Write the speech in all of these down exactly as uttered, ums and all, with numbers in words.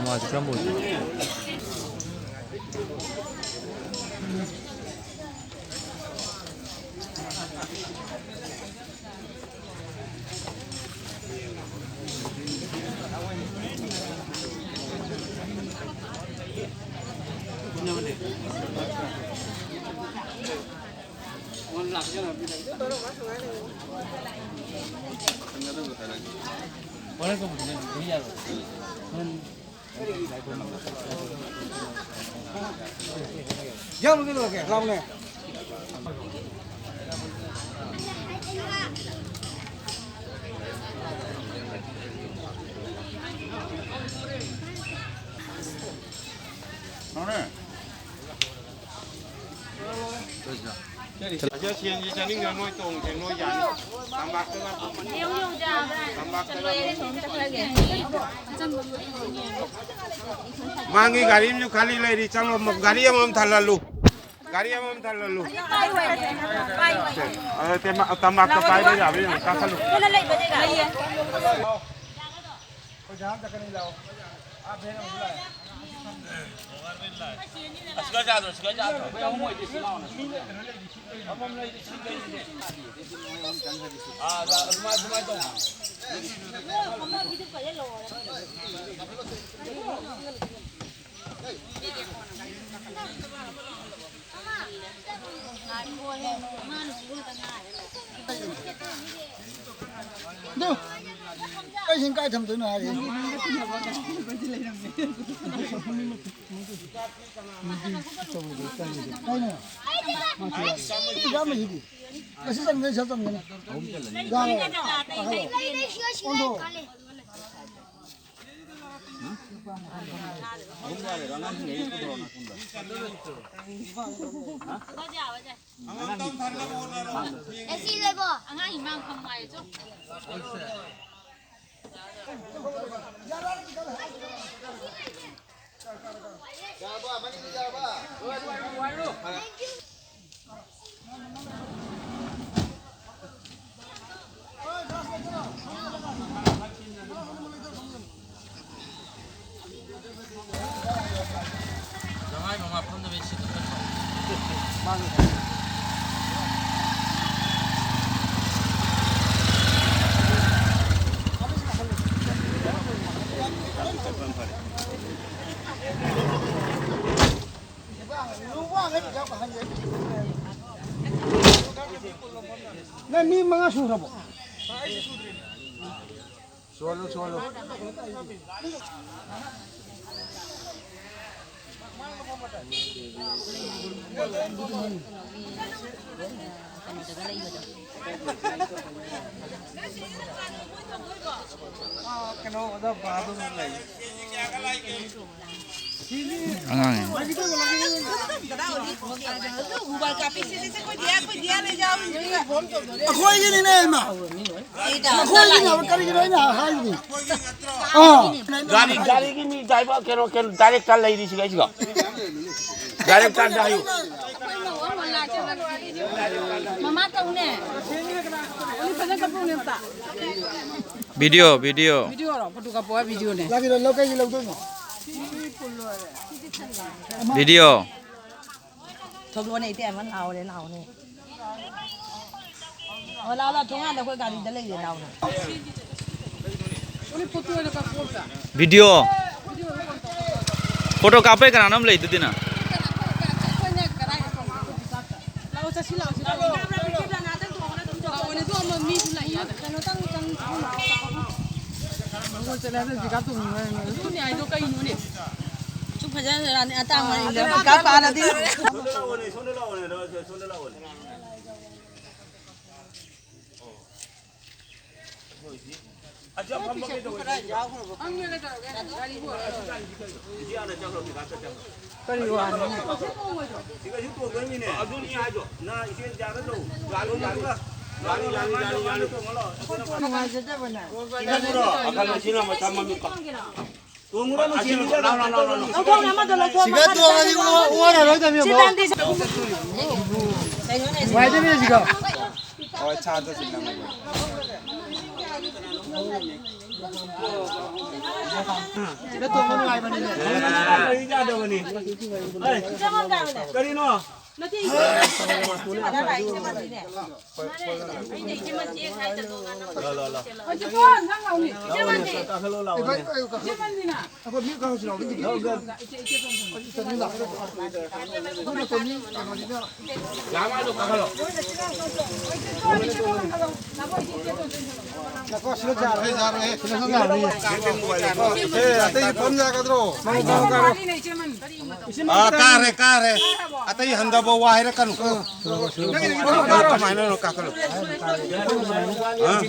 ꯃꯥꯁꯦ ꯀꯔꯝꯕ ꯑꯣꯏꯗꯣꯏꯅꯣ? ꯌꯥꯎꯔꯨꯒꯦ ꯂꯣꯏꯔꯒꯦ, ꯂꯥꯎꯅꯦ꯫ ꯂꯥꯎꯅꯦ꯫ ꯑꯁꯤ ꯁꯦꯟꯁꯤ ꯆꯥꯅꯤꯡꯗ꯭ꯔ ꯅꯣꯏ ꯇꯣꯡꯁꯦ, ꯅꯣꯏ ꯌꯥꯅꯤ꯫ ꯇꯝꯄꯥꯛꯇ ꯂꯥꯛꯄ꯫ ꯇꯝꯄꯥꯛꯇ ꯂꯥꯛꯄ꯫ ꯃꯥꯡꯒꯤ ꯒꯥꯔꯤ ꯑꯃꯁꯨ ꯈꯥꯂꯤ ꯂꯩꯔꯤ, ꯆꯪꯂꯣ, ꯒꯥꯔꯤ ꯑꯃꯃꯝ ꯊꯜꯍꯜꯂꯨ, ꯒꯥꯔꯤ ꯑꯃꯃꯝ ꯊꯜꯍꯜꯂꯨ꯫ ꯑꯗ ꯇꯦꯝ-, ꯇꯝꯄꯥꯛꯇ ꯄꯥꯏꯕ ꯌꯥꯕ꯭ꯔꯥ ꯌꯦꯡꯉꯨ, ꯀꯥꯈꯠꯂꯨ꯫ ꯑꯩꯈꯣꯏ ꯗꯥ ꯆꯠꯀꯅꯤ ꯂꯥꯛꯑꯣ꯫ ꯑꯥ ꯚꯦꯟ ꯑꯃꯁꯨ ꯂꯥꯛꯑꯦ꯫ ꯑꯗꯨ, ꯑꯩꯁꯤꯡ ꯀꯥꯏ ꯊꯝꯗꯣꯏꯅꯣ ꯍꯥꯏꯔꯤ꯫ ꯀꯩꯅꯣ? ꯏꯆꯥ ꯑꯃꯁꯤꯗꯤ꯫ ꯉꯁꯤ ꯆꯪꯒꯅꯤ, ꯁꯠ ꯆꯪꯒꯅꯤ꯫ ꯌꯥꯔꯦ꯫ ꯀꯥꯈꯠꯂꯣ꯫ ꯑꯣꯟꯊꯣꯛꯑꯣ꯫ ꯑꯦꯁꯤ ꯂꯩꯕꯣ? ꯑꯉꯥꯡ ꯏꯃꯥ ꯐꯝ ꯉꯥꯏ ꯆꯣ꯫ ꯌꯥꯔꯕ? ꯃꯅꯤꯡꯗ ꯌꯥꯔꯕ? ꯂꯣꯏꯔꯦ, ꯂꯣꯏꯔꯦ, ꯂꯣꯏꯔꯦ꯫ ꯐꯔꯦ꯫ ꯅꯪ ꯃꯤ ꯃꯉꯥ ꯁꯨꯈ꯭ꯔꯕꯣ? ꯁꯣꯜꯂꯨ, ꯁꯣꯜꯂꯨ꯫ ꯑꯉꯥꯡꯅꯤ꯫ ꯑꯩꯈꯣꯏꯒꯤꯅꯤꯅꯦ, ꯏꯃꯥ꯫ ꯑꯩꯈꯣꯏꯒꯤꯅꯦꯕ, ꯀꯔꯤꯒꯤꯅꯣ ꯑꯩꯅ ꯍꯥꯏꯔꯤꯅꯤ? ꯑꯥ꯫ ꯒꯥꯔꯤ, ꯒꯥꯔꯤꯒꯤ ꯃꯤ ꯗ꯭ꯔꯥꯏꯚꯔ, ꯀꯩꯅꯣ, ꯀꯩꯅꯣ, ꯗꯥꯏꯔꯦꯛꯇꯔ ꯂꯩꯔꯤꯁꯤꯒ ꯑꯩꯁꯤꯒ꯫ ꯗꯥꯏꯔꯦꯛꯇꯔꯗ ꯍꯥꯏꯌꯨ꯫ ꯃꯃꯥ ꯀꯧꯅꯦ꯫ Video, video. ꯚꯤꯗꯤꯑꯣꯔꯣ? ꯐꯣꯇꯣ ꯀꯥꯞꯄꯣ ꯍꯥꯏ ꯚꯤꯗꯤꯑꯣꯅꯦ꯫ ꯂꯥꯛꯏꯔꯣ, ꯂꯧ ꯀꯩꯒꯤ ꯂꯧꯗꯣꯏꯅꯣ? ꯚꯤꯗꯤꯑꯣ꯫ ꯊꯣꯛꯂꯛꯑꯣꯅꯦ, ꯏꯇꯩꯃ, ꯂꯥꯛꯑꯣꯅꯦ, ꯂꯥꯛꯑꯣꯅꯦ꯫ ꯑꯣ, ꯂꯥꯛꯑꯣ, ꯂꯥꯛꯑꯣ, ꯊꯣꯡꯒꯥꯟꯗ ꯑꯩꯈꯣꯏ ꯒꯥꯔꯤꯗ ꯂꯩꯔꯦ, ꯂꯥꯛꯑꯣꯅꯦ꯫ ꯚꯤꯗꯤꯑꯣ꯫ ꯐꯣꯇꯣ ꯀꯥꯞꯄꯩ ꯀꯅꯥꯅꯣꯝ ꯂꯩꯗꯨꯗꯤꯅ꯫ ꯂꯥꯛꯑꯣ, ꯆꯠꯁꯤ, ꯂꯥꯛꯑꯣ, ꯁꯤ ꯂꯥꯛꯑꯣ꯫ ꯂꯥꯛꯑꯣꯅꯦ, ꯑꯗꯨ ꯑꯃ ꯃꯤꯁꯨ ꯂꯩꯌꯦ, ꯑꯗ꯫ ꯀꯩꯅꯣ ꯇꯧ, ꯇꯧ, ꯇꯧ꯫ ꯑꯗꯨꯅꯦ ꯍꯥꯏꯗꯣ ꯀꯩꯅꯣꯅꯦ? ꯁꯨ ꯐꯖꯅ ꯑꯇꯥꯡꯕ ꯏꯜꯂꯦ꯫ ꯄꯩꯁꯥ ꯄꯥꯔꯗꯤ꯫ ꯁꯣꯝꯗ ꯂꯥꯛꯑꯣꯅꯦ, ꯁꯣꯝꯗ ꯂꯥꯛꯑꯣꯅꯦ, ꯁꯣꯝꯗ ꯂꯥꯛꯑꯣꯅꯦ꯫ ꯑꯁꯤ ꯐꯝꯕ ꯀꯩꯗꯧꯋꯦ? ꯏꯆꯦ ꯍꯥꯟꯅ ꯆꯠꯈ꯭ꯔꯣ, ꯄꯤꯀꯞꯇ ꯆꯠꯈ꯭ꯔꯣ꯫ ꯀꯔꯤ ꯋꯥꯅꯣ? ꯁꯤꯒ ꯁꯤ ꯇꯣꯡꯗꯣꯏꯅꯤꯅꯦ꯫ ꯑꯗꯨꯅꯤ ꯍꯥꯏꯗꯣ꯫ ꯅꯪ ꯏꯆꯦ ꯌꯥꯒꯗ꯭ꯔꯣ? ꯌꯥꯅꯤ, ꯌꯥꯅꯤ, ꯌꯥꯅꯤ, ꯌꯥꯅꯤ, ꯌꯥꯅꯤ, ꯌꯥꯅꯤ, ꯇꯣꯡꯍꯜꯂꯣ꯫ ꯅꯨꯡꯉꯥꯏꯖꯗꯕꯅꯦ꯫ ꯁꯤꯒ ꯇꯣꯡꯍꯜꯂꯣ꯫ ꯑꯈꯪ ꯑꯁꯤꯅ ꯃꯆꯥ ꯃꯃꯤꯠ ꯄꯥ-, ꯇꯣꯡꯉꯨꯔꯅꯨ, ꯆꯦꯟꯕꯤꯔꯒ ꯂꯧꯊꯣꯛꯑꯣ ꯑꯃꯗꯣ, ꯂꯧꯊꯣꯛꯑꯣ꯫ ꯁꯤꯒ ꯇꯣꯡꯉꯗꯤ ꯑꯣ-, ꯑꯣꯔꯔꯣꯏꯗꯕꯅꯤ, ꯑꯃꯨꯛ꯫ ꯅꯨꯡꯉꯥꯏꯇꯕꯅꯦ ꯁꯤꯒ꯫ ꯍꯣꯏ, ꯆꯥꯗ ꯁꯤꯜꯂꯝꯃꯒꯦ꯫ ꯁꯤꯒ ꯇꯣꯡꯕ ꯅꯨꯡꯉꯥꯏꯕꯅꯤꯅꯦ꯫ ꯀꯔꯤ ꯆꯥꯗꯕꯅꯤ? ꯀꯔꯤꯅꯣ? ꯅꯠꯇꯦ, ꯏꯆꯦ, ꯏꯆꯦ ꯃꯟꯗꯤꯅꯦ꯫ ꯑꯩꯅ ꯏꯆꯦ ꯃꯟꯗꯤ ꯉꯁꯥꯏ ꯆꯠꯂꯣ ꯀꯥꯟꯗ ꯂꯥꯛꯑꯣ, ꯂꯥꯛꯑꯣ, ꯂꯥꯛꯑꯣ꯫ ꯍꯧꯖꯤꯛ ꯀꯣ, ꯅꯪ ꯂꯥꯛꯑꯣꯅꯦ꯫ ꯏꯆꯦ ꯃꯟꯗꯤ꯫ ꯀꯥꯈꯠꯂꯣ, ꯂꯥꯛꯑꯣꯅꯦ꯫ ꯏꯆꯦ ꯃꯟꯗꯤꯅ꯫ ꯑꯩꯈꯣꯏ ꯃꯤ ꯈꯔ ꯍꯧꯖꯤꯛ ꯂꯥꯛꯑꯣ꯫ ꯏꯆꯦ, ꯏꯆꯦ ꯇꯣꯡ ꯇꯣꯡ꯫ ꯏꯆꯦ, ꯏꯆꯦ ꯇꯣꯡ ꯇꯣꯡ꯫ ꯂꯥꯛꯑꯣ, ꯂꯥꯛꯑꯣ, ꯀꯥꯈꯠꯂꯣ꯫ ꯑꯦ, ꯑꯇꯩ ꯐꯝ ꯌꯥꯒꯗ꯭ꯔꯣ? ꯑꯥ, ꯀꯥꯔꯦ, ꯀꯥꯔꯦ꯫ ꯑꯇꯩ ꯍꯟꯊꯕ ꯋꯥ ꯍꯥꯏꯔꯛꯀꯅꯨ꯫ ꯀꯃꯥꯏꯅꯅꯣ ꯀꯥꯈꯠꯂꯣ꯫ ꯑꯥ?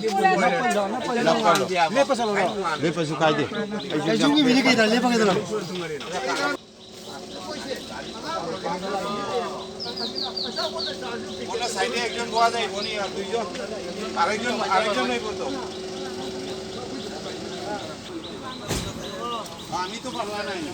ꯂꯦꯞꯄꯁꯨ ꯀꯥꯏꯗꯦ꯫ ꯑꯩꯁꯨ ꯌꯥꯝ ꯀꯩꯁꯨ ꯃꯤꯅꯤ ꯀꯩꯗ ꯂꯦꯞꯄꯒꯦꯗꯅ। ওনার সাইডে একজন বওয়া যায়, উনি আর দুইজন, আরেকজন, আরেকজন নেই বলতো। আমি তো পারলাম না।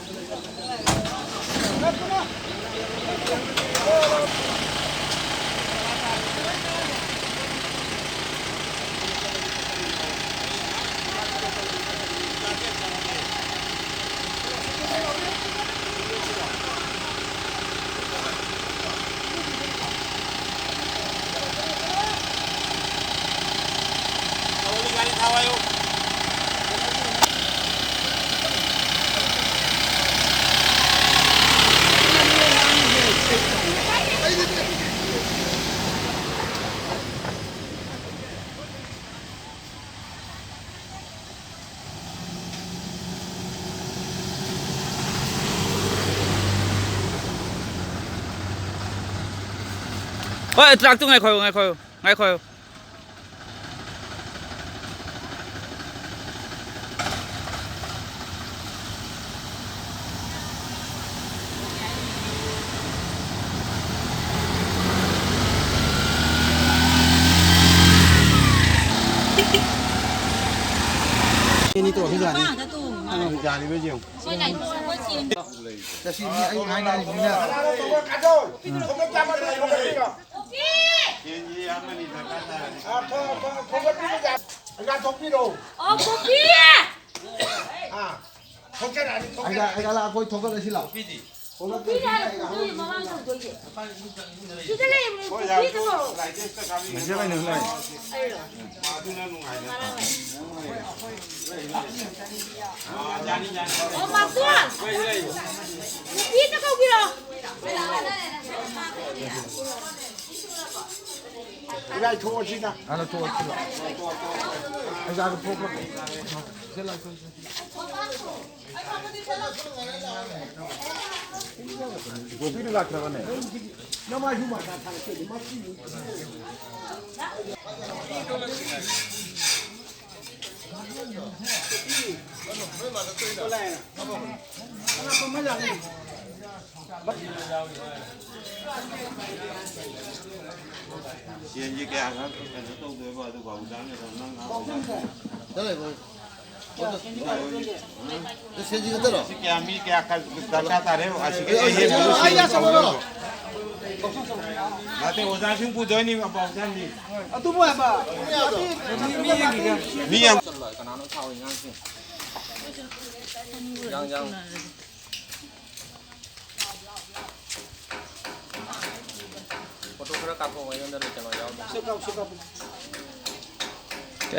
ꯍꯣꯏ, ꯇ꯭ꯔꯥꯛꯇꯨ ꯉꯥꯏꯈꯣ, ꯉꯥꯏꯈꯣ, ꯉꯥꯏꯈꯣ꯫ ꯑꯅꯤ ꯇꯣꯡꯉꯤ ꯖꯥꯠꯅꯤ꯫ ꯃꯈꯥꯗ ꯇꯣꯡꯉꯤ ꯃꯥꯜꯂꯦ꯫ ꯌꯥꯔꯤꯕ ꯌꯦꯡꯉꯨ꯫ ꯑꯩꯈꯣꯏ ꯂꯥꯏ-, ꯑꯩꯈꯣꯏ ꯆꯦꯟ-, ꯉꯁꯤ ꯃꯤ ꯑꯩ ꯍꯥꯏꯅꯔꯤꯕꯅꯤꯅ꯫ ꯑꯣ, ꯀꯣꯐꯤ! ꯑꯩꯒ, ꯑꯩꯒ ꯂꯥꯛꯑꯣ, ꯑꯩꯈꯣꯏ ꯊꯣꯛꯀꯠꯂꯁꯤ ꯂꯥꯛꯑꯣ꯫ ꯅꯨꯄꯤꯅ ꯍꯥꯟꯅ ꯄꯨꯗꯣꯏꯅꯦ, ꯃꯃꯥꯡ ꯇꯧꯗꯣꯏꯁꯦ꯫ ꯁꯤꯗ ꯂꯩꯕꯅꯦ, ꯄꯨꯈ꯭ꯔꯤꯗ ꯀꯧꯔꯣ꯫ ꯃꯁꯤ ꯀꯩꯅꯣ ꯂꯩ꯫ ꯑꯩꯔꯣ? ꯉꯔꯥꯡ ꯂꯩ꯫ ꯑꯣ, ꯃꯥꯁꯨ? ꯅꯨꯄꯤꯗ ꯀꯧꯕꯤꯔꯣ꯫ ꯏꯕꯥꯏ, ꯊꯣꯛꯑꯁꯤꯗ꯫ ꯍꯥꯟꯅ ꯊꯣꯛꯑꯁꯤꯕ꯫ ꯑꯩ ꯍꯥꯟꯅ ꯊꯣꯛꯈ꯭ꯔꯒꯦ꯫ ꯏꯕꯣꯕꯤꯗꯨ ꯂꯥꯛꯇ꯭ꯔꯕꯅꯦ? ꯁꯦꯟꯁꯦ ꯀꯌꯥ ꯈꯛ ꯀꯩꯅꯣ ꯇꯧꯗꯣꯏꯕ, ꯑꯗꯨꯒ ꯍꯧꯖꯤꯛ ꯅꯪ ꯆꯠꯂꯦ, ꯃꯣꯏ꯫ ꯁꯦꯟꯁꯤ ꯈꯛꯇꯔꯣ? ꯁꯤ ꯀꯌꯥ, ꯃꯤ ꯀꯌꯥ ꯈꯛ ꯗꯔꯀꯥꯔ ꯇꯥꯔꯦ? ꯑꯁꯤꯒꯤ ꯑꯦ, ꯑꯦ, ꯑꯍꯦꯟꯕꯗꯨ ꯑꯦ, ꯁꯤꯟꯕ ꯑꯦ, ꯇꯧꯗꯣꯏꯕ꯫ ꯅꯠꯇꯦ, ꯑꯣꯖꯥꯁꯤꯡ ꯄꯨꯗꯣꯏꯅꯤ, ꯑꯄꯥꯎ ꯆꯥꯟꯗꯤ꯫ ꯑꯗꯨꯕꯨ ꯍꯥꯏꯕ꯫ ꯃꯤ ꯌꯥꯝ ꯀꯅꯥꯅꯣ ꯊꯥꯎ ꯏꯟꯖꯥꯡꯁꯦ? ꯌꯥꯡ, ꯌꯥꯡ꯫ ꯐꯣꯇꯣ ꯈꯔ ꯀꯥꯞꯄꯛꯑꯣ, ꯑꯩꯉꯣꯟꯗ ꯀꯩꯅꯣ ꯌꯥꯎꯗꯦ꯫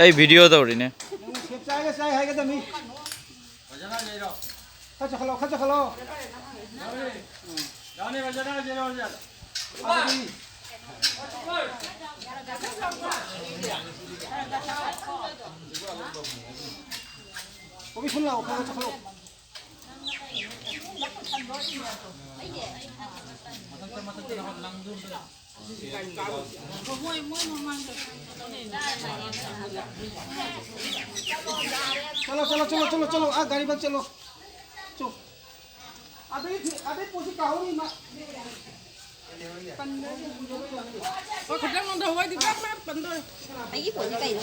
ꯑꯩ ꯚꯤꯗꯤꯑꯣ ꯇꯧꯔꯤꯅꯦ꯫ ꯅꯪ ꯁꯦꯞ ꯆꯥꯏꯒ ꯆꯥꯏ ꯍꯥꯏꯒꯗꯕꯅꯤ꯫ ꯐꯖꯅ ꯂꯩꯔꯣ꯫ ꯈꯔ ꯆꯈꯠꯂꯣ, ꯈꯔ ꯆꯈꯠꯂꯣ꯫ ꯌꯥꯅꯤ, ꯐꯖꯅ ꯂꯩꯔꯣ, ꯐꯖꯅ꯫ ꯑꯗꯨꯗꯤ꯫ ꯀꯣꯕꯤ ꯁꯨꯝ ꯂꯥꯛꯑꯣ, ꯈꯔ ꯆꯈꯠꯂꯣ꯫ ꯆꯠꯂꯣ, ꯆꯠꯂꯣ, ꯆꯠꯂꯣ, ꯆꯠꯂꯣ, ꯆꯠꯂꯣ, ꯑꯥ, ꯒꯥꯔꯤ ꯃꯅꯥꯛ ꯆꯠꯂꯣ꯫ ꯆꯣ꯫ ꯑꯗꯩ ꯐꯤ-, ꯑꯗꯩ ꯄꯣꯠꯁꯤ ꯀꯥꯍꯧꯔꯤ ꯃꯥ꯫ ꯍꯣꯏ, ꯈꯤꯇꯪ ꯅꯣꯟꯊꯍꯧꯕ ꯍꯥꯏꯗꯤ ꯕ꯭ꯔꯥ ꯕ꯭ꯔꯥ ꯄꯟꯗꯣꯔꯦ꯫ ꯑꯩꯒꯤ ꯐꯣꯟꯁꯦ ꯀꯩꯅꯣ?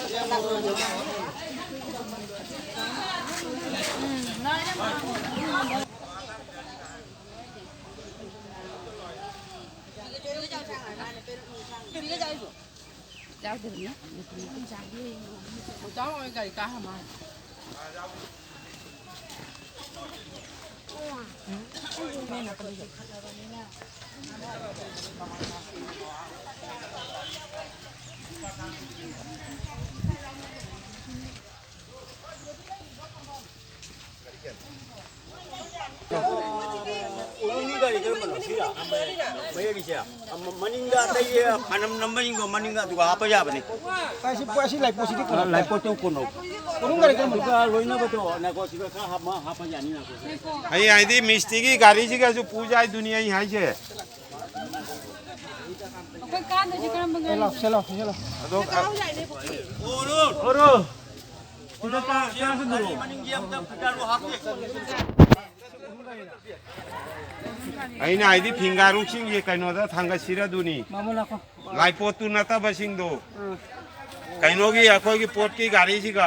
ꯌꯥꯎꯗꯕꯅꯦ꯫ ꯃꯆꯥ ꯑꯣꯏ ꯒꯥꯔꯤ ꯀꯥ ꯍꯥꯟꯅ꯫ ꯎꯔꯨꯝꯒꯤ ꯒꯥꯔꯤ ꯀꯔꯝꯕꯅꯣ? ꯁꯤꯔꯥ? ꯃꯌꯦꯛꯒꯤꯁꯦ? ꯑꯃ-, ꯃꯅꯤꯡꯗ ꯑꯇꯩ ꯐꯅꯝ ꯅꯝꯕꯁꯤꯡꯗꯣ ꯃꯅꯤꯡꯗ ꯑꯗꯨꯒ ꯍꯥꯄ ꯌꯥꯕꯅꯤ꯫ ꯑꯁꯤ, ꯑꯁꯤ ꯂꯥꯏꯄꯣꯠꯁꯤꯗꯤ ꯀꯩꯅꯣ? ꯂꯥꯏꯄꯣꯠꯇꯣ ꯀꯩꯅꯣ? ꯎꯔꯨꯝ ꯒꯥꯔꯤ ꯀꯔꯝꯕꯅꯣ? ꯑꯗꯨꯒ ꯂꯣꯏꯅꯕꯗꯣ ꯅꯥꯀꯣꯡꯁꯤꯗ ꯈꯔ ꯍꯥꯞꯄ, ꯍꯥꯞꯄ ꯌꯥꯅꯤ ꯅꯥꯀꯣꯡꯁꯤꯗ꯫ ꯍꯌꯦꯡ ꯍꯥꯏꯗꯤ ꯃꯤꯁꯇ꯭ꯔꯤꯒꯤ ꯒꯥꯔꯤꯁꯤꯒꯁꯨ ꯄꯨ ꯌꯥꯏꯗꯨꯅꯤ ꯑꯩ ꯍꯥꯏꯁꯦ꯫ ꯑꯩꯈꯣꯏ ꯀꯥꯟꯗꯣꯏꯁꯦ ꯀꯔꯝꯕ ꯒꯥꯔꯤ? ꯁꯦ ꯂꯥꯎ, ꯁꯦ ꯂꯥꯎ, ꯁꯦ ꯂꯥꯎ꯫ ꯑꯗꯣ, ꯑꯣꯔꯣ꯫ ꯁꯤꯗ ꯆꯥ-, ꯆꯥ ꯁꯨꯝ ꯄꯨꯔꯛꯑꯣ꯫ ꯑꯩꯅ ꯍꯥꯏꯗꯤ ꯐꯤꯡꯒꯥꯔꯨꯛꯁꯤꯡꯁꯦ ꯀꯩꯅꯣꯗ ꯊꯥꯡꯒꯠꯁꯤꯔ ꯑꯗꯨꯅꯤ꯫ ꯃꯥꯃꯣ ꯂꯥꯛꯈꯣ꯫ ꯂꯥꯏꯄꯣꯠꯇꯨ ꯅꯠꯇꯕꯁꯤꯡꯗꯣ꯫ ꯎꯝ꯫ ꯀꯩꯅꯣꯒꯤ ꯑꯩꯈꯣꯏꯒꯤ ꯄꯣꯠꯀꯤ ꯒꯥꯔꯤꯁꯤꯒ꯫